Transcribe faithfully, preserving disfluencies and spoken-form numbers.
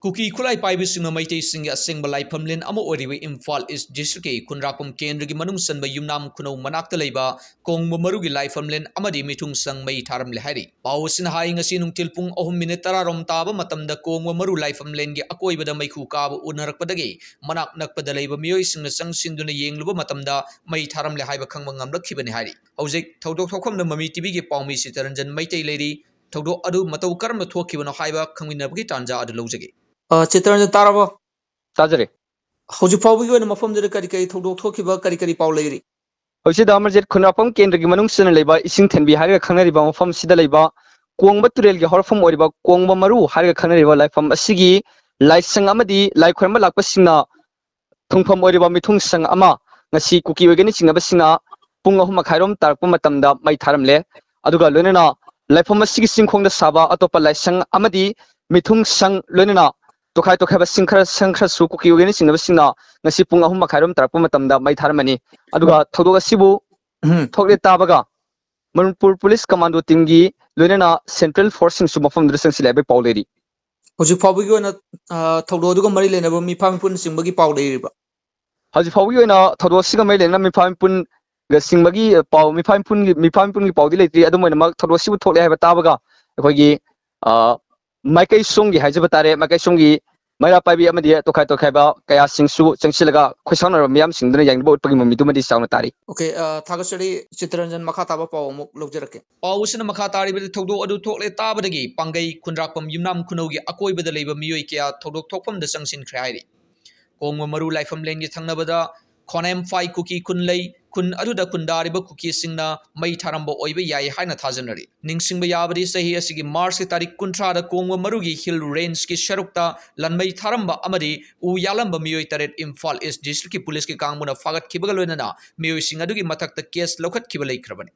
ꯀꯨꯀꯤ ꯈꯨꯠꯂꯥꯏ ꯄꯥꯏꯕꯁꯤꯡꯅ ꯃꯩꯇꯩꯁꯤꯡꯒꯤ ꯑꯁꯦꯡꯕ ꯂꯥꯏꯐꯝꯂꯦꯟ ꯑꯃ ꯑꯣꯏꯔꯤꯕ ꯏꯝꯐꯥꯜ ꯏꯁ ꯗꯤꯁꯇ꯭ꯔꯤꯛꯀꯤ ꯈꯨꯟꯗ꯭ꯔꯥꯛꯄꯝ ꯀꯦꯟꯗ꯭ꯔꯒꯤ ꯃꯅꯨꯡ ꯆꯟꯕ ꯌꯨꯝꯅꯥꯝ ꯈꯨꯅꯧ ꯃꯅꯥꯛꯇ ꯂꯩꯕ ꯀꯣꯡꯕ ꯃꯔꯨꯒꯤ ꯂꯥꯏꯐꯝꯂꯦꯟ ꯑꯃꯗꯤ ꯃꯤꯊꯨꯡꯁꯪ ꯃꯩ ꯊꯥꯔꯝꯂꯦ ꯍꯥꯏꯔꯤ꯫ ꯄꯥꯎ ꯑꯁꯤꯅ ꯍꯥꯏ, ꯉꯁꯤ ꯅꯨꯡꯊꯤꯜ ꯄꯨꯡ ꯑꯍꯨꯝ ꯃꯤꯅꯤꯠ ꯇꯔꯥ ꯔꯣꯝ ꯇꯥꯕ ꯃꯇꯝꯗ ꯀꯣꯡꯕ ꯃꯔꯨ ꯂꯥꯏꯐꯝꯂꯦꯟꯒꯤ ꯑꯀꯣꯏꯕꯗ ꯃꯩꯈꯨ ꯀꯥꯕ ꯎꯅꯔꯛꯄꯗꯒꯤ ꯃꯅꯥꯛ ꯅꯛꯄꯗ ꯂꯩꯕ ꯃꯤꯑꯣꯏꯁꯤꯡꯅ ꯆꯪꯁꯤꯟꯗꯨꯅ ꯌꯦꯡꯂꯨꯕ ꯃꯇꯝꯗ ꯃꯩ ꯊꯥꯔꯝꯂꯦ ꯍꯥꯏꯕ ꯈꯪꯕ ꯉꯝꯂꯛꯈꯤꯕꯅꯤ ꯍꯥꯏꯔꯤ꯫ ꯍꯧꯖꯤꯛ ꯊꯧꯗꯣꯛ ꯊꯣꯛꯐꯝꯗ ꯃꯃꯤ ꯇꯤꯚꯤꯒꯤ ꯄꯥꯎꯃꯤ ꯁꯤꯇꯔꯟꯖꯟ ꯃꯩꯇꯩ ꯂꯩꯔꯤ꯫ ꯊꯧꯗꯣꯛ ꯑꯗꯨ ꯃꯇꯧ ꯀꯔꯝꯅ ꯊꯣꯛꯈꯤꯕꯅꯣ ꯍꯥꯏꯕ ꯈꯪꯃꯤꯟꯅꯕꯒꯤ ꯇꯥꯟꯖꯥ ꯑꯗꯨ ꯂꯧꯖꯒꯦ꯫ ꯑ, ꯆꯤꯇꯔꯟꯖꯟ, ꯇꯥꯔꯕꯣ? ꯇꯥꯖꯔꯦ꯫ ꯍꯧꯖꯤꯛ ꯐꯥꯎꯕꯒꯤ ꯑꯣꯏꯅ ꯃꯐꯝꯗꯨꯗ ꯀꯔꯤ ꯀꯔꯤ ꯊꯧꯗꯣꯛ ꯊꯣꯛꯈꯤꯕ, ꯀꯔꯤ ꯀꯔꯤ ꯄꯥꯎ ꯂꯩꯔꯤ? ꯍꯧꯖꯤꯛ ꯑꯃꯔꯖꯤꯠ ꯈꯨꯟꯗ꯭ꯔꯥꯛꯄꯝ ꯀꯦꯟꯗ꯭ꯔꯒꯤ ꯃꯅꯨꯡ ꯆꯟꯅ ꯂꯩꯕ ꯏꯁꯤꯡ ꯊꯦꯟꯕꯤ ꯍꯥꯏꯔꯒ ꯈꯪꯅꯔꯤꯕ ꯃꯐꯝꯁꯤꯗ ꯂꯩꯕ ꯀꯣꯡꯕ ꯇꯨꯔꯦꯜꯒꯤ ꯍꯧꯔꯛꯐꯝ ꯑꯣꯏꯔꯤꯕ ꯀꯣꯡꯕ ꯃꯔꯨ ꯍꯥꯏꯔꯒ ꯈꯪꯅꯔꯤꯕ ꯂꯥꯏꯐꯝ ꯑꯁꯤꯒꯤ ꯂꯥꯏꯁꯪ ꯑꯃꯗꯤ ꯂꯥꯏ ꯈꯨꯔꯨꯝꯕ ꯂꯥꯛꯄꯁꯤꯡꯅ ꯊꯨꯡꯐꯝ ꯑꯣꯏꯔꯤꯕ ꯃꯤꯊꯨꯡꯁꯪ ꯑꯃ ꯉꯁꯤ ꯀꯨꯀꯤ ꯑꯣꯏꯒꯅꯤ ꯆꯤꯡꯅꯕꯁꯤꯡꯅ ꯄꯨꯡ ꯑꯍꯨꯝ ꯃꯈꯥꯏꯔꯣꯝ ꯇꯥꯔꯛꯄ ꯃꯇꯝꯗ ꯃꯩ ꯊꯥꯔꯝꯂꯦ꯫ ꯑꯗꯨꯒ ꯂꯣꯏꯅꯅ ꯂꯥꯏꯐꯝ ꯑꯁꯤꯒꯤ ꯆꯤꯡꯈꯣꯡꯗ ꯁꯥꯕ ꯑꯇꯣꯞꯄ ꯂꯥꯏꯁꯪ ꯑꯃꯗꯤ ꯃꯤꯊꯨꯡꯁꯪ, ꯂꯣꯏꯅꯅ ꯇꯣꯈꯥꯏ ꯇꯣꯈꯥꯏꯕ ꯁꯤꯡ ꯈꯔ, ꯁꯪ ꯈꯔꯁꯨ ꯀꯨꯀꯤ ꯑꯣꯏꯒꯅꯤ ꯆꯤꯡꯅꯕꯁꯤꯡꯅ ꯉꯁꯤ ꯄꯨꯡ ꯑꯍꯨꯝ ꯃꯈꯥꯏꯔꯣꯝ ꯇꯥꯔꯛꯄ ꯃꯇꯝꯗ ꯃꯩ ꯊꯥꯔꯝꯃꯅꯤ꯫ ꯑꯗꯨꯒ ꯊꯧꯗꯣꯛ ꯑꯁꯤꯕꯨ ꯎꯝ꯫ ꯊꯣꯛꯂꯦ ꯇꯥꯕꯒ ꯃꯅꯤꯄꯨꯔ ꯄꯨꯂꯤꯁ ꯀꯃꯥꯟꯗꯣ ꯇꯤꯝꯒꯤ ꯂꯣꯏꯅꯅ ꯁꯦꯟꯇ꯭ꯔꯦꯜ ꯐꯣꯔꯁꯁꯤꯡꯁꯨ ꯃꯐꯝꯗꯨꯗ ꯆꯪꯁꯤꯜꯂꯦ ꯍꯥꯏꯕꯒꯤ ꯄꯥꯎ ꯂꯩꯔꯤ꯫ ꯍꯧꯖꯤꯛ ꯐꯥꯎꯕꯒꯤ ꯑꯣꯏꯅ, ꯑ, ꯊꯧꯗꯣꯛ ꯑꯗꯨꯒ ꯃꯔꯤ ꯂꯩꯅꯕ ꯃꯤꯐꯥ ꯃꯤꯄꯨꯅꯆꯤꯡꯕꯒꯤ ꯄꯥꯎ ꯂꯩꯔꯤꯕ꯭ꯔꯥ? ꯍꯧꯖꯤꯛ ꯐꯥꯎꯕꯒꯤ ꯑꯣꯏꯅ ꯊꯧꯗꯣꯛ ꯑꯁꯤꯒ ꯃꯔꯤ ꯂꯩꯅꯅ ꯃꯤꯐꯥ ꯃꯤꯄꯨꯟꯒ ꯆꯤꯡꯕꯒꯤ ꯄꯥꯎ, ꯃꯤꯐꯥ ꯃꯤꯄꯨꯟꯒꯤ, ꯃꯤꯐꯥ ꯃꯤꯄꯨꯟꯒꯤ ꯄꯥꯎꯗꯤ ꯂꯩꯇ꯭ꯔꯤ꯫ ꯑꯗꯨꯝ ꯑꯣꯏꯅꯃꯛ ꯊꯧꯗꯣꯛ ꯑꯁꯤꯕꯨ ꯊꯣꯛꯂꯦ ꯍꯥꯏꯕ ꯇꯥꯕꯒ ꯑꯩꯈꯣꯏꯒꯤ, ꯑ, ꯃꯥꯏꯀꯩ ꯁꯣꯝꯒꯤ ꯍꯥꯏꯖꯕ ꯇꯥꯔꯦ, ꯃꯥꯏꯀꯩ ꯁꯣꯝꯒꯤ ꯃꯩꯔꯥ ꯄꯥꯏꯕꯤ ꯑꯃꯗꯤ ꯇꯣꯈꯥꯏ ꯇꯣꯈꯥꯏꯕ ꯀꯌꯥꯁꯤꯡꯁꯨ ꯆꯪꯁꯤꯜꯂꯒ ꯈꯣꯏꯁꯥꯎꯅꯔꯕ ꯃꯤꯌꯥꯝꯁꯤꯡꯗꯨꯅ ꯌꯥꯡꯅꯕ ꯎꯠꯄꯒꯤ ꯃꯃꯤꯗꯨꯃꯗꯤ ꯆꯥꯎꯅ ꯇꯥꯔꯤ꯫ ꯑꯣꯀꯦ, ꯑ, ꯊꯥꯒꯠꯆꯔꯤ꯫ ꯆꯤꯇꯔꯟꯖꯟ, ꯃꯈꯥ ꯇꯥꯕ ꯄꯥꯎ ꯑꯃꯨꯛ ꯂꯧꯖꯔꯛꯀꯦ꯫ ꯄꯥꯎ ꯑꯁꯤꯅ ꯃꯈꯥ ꯇꯥꯔꯤꯕꯗ, ꯊꯧꯗꯣꯛ ꯑꯗꯨ ꯊꯣꯛꯂꯦ ꯇꯥꯕꯗꯒꯤ ꯄꯥꯡꯒꯩ ꯈꯨꯟꯗ꯭ꯔꯥꯛꯄꯝ ꯌꯨꯝꯅꯥꯝ ꯈꯨꯅꯧꯒꯤ ꯑꯀꯣꯏꯕꯗ ꯂꯩꯕ ꯃꯤꯑꯣꯏ ꯀꯌꯥ ꯊꯧꯗꯣꯛ ꯊꯣꯛꯐꯝꯗ ꯆꯪꯁꯤꯟꯈ꯭ꯔꯦ ꯍꯥꯏꯔꯤ꯫ ꯀꯣꯡꯕ ꯃꯔꯨ ꯂꯥꯏꯐꯝ ꯂꯦꯟꯒꯤ ꯊꯪꯅꯕꯗ ꯈꯣꯅꯥꯏꯝꯐꯥꯏ ꯀꯨꯀꯤ ꯈꯨꯟ ꯂꯩ꯫ ꯈꯨꯟ ꯑꯗꯨꯗ ꯈꯨꯟꯗꯥꯔꯤꯕ ꯀꯨꯀꯤꯁꯤꯡꯅ ꯃꯩ ꯊꯥꯔꯝꯕ ꯑꯣꯏꯕ ꯌꯥꯏ ꯍꯥꯏꯅ ꯊꯥꯖꯅꯔꯤ꯫ ꯅꯤꯡꯁꯤꯡꯕ ꯌꯥꯕꯗꯤ, ꯆꯍꯤ ꯑꯁꯤꯒꯤ ꯃꯥꯔꯆꯀꯤ ꯇꯥꯔꯤꯛ ꯀꯨꯟꯊ꯭ꯔꯥꯗ ꯀꯣꯡꯕ ꯃꯔꯨꯒꯤ ꯍꯤꯜ ꯔꯦꯟꯖꯀꯤ ꯁꯔꯨꯛꯇ ꯂꯟꯃꯩ ꯊꯥꯔꯝꯕ ꯑꯃꯗꯤ ꯎ ꯌꯥꯜꯂꯝꯕ ꯃꯤꯑꯣꯏ ꯇꯔꯦꯠ ꯏꯝꯐꯥꯜ ꯏꯁ ꯗꯤꯁꯇ꯭ꯔꯤꯛꯀꯤ ꯄꯨꯂꯤꯁꯀꯤ ꯀꯥꯡꯕꯨꯅ ꯐꯥꯒꯠꯈꯤꯕꯒ ꯂꯣꯏꯅꯅ ꯃꯤꯑꯣꯏꯁꯤꯡ ꯑꯗꯨꯒꯤ ꯃꯊꯛꯇ ꯀꯦꯁ ꯂꯧꯈꯠꯈꯤꯕ ꯂꯩꯈ꯭ꯔꯕꯅꯤ꯫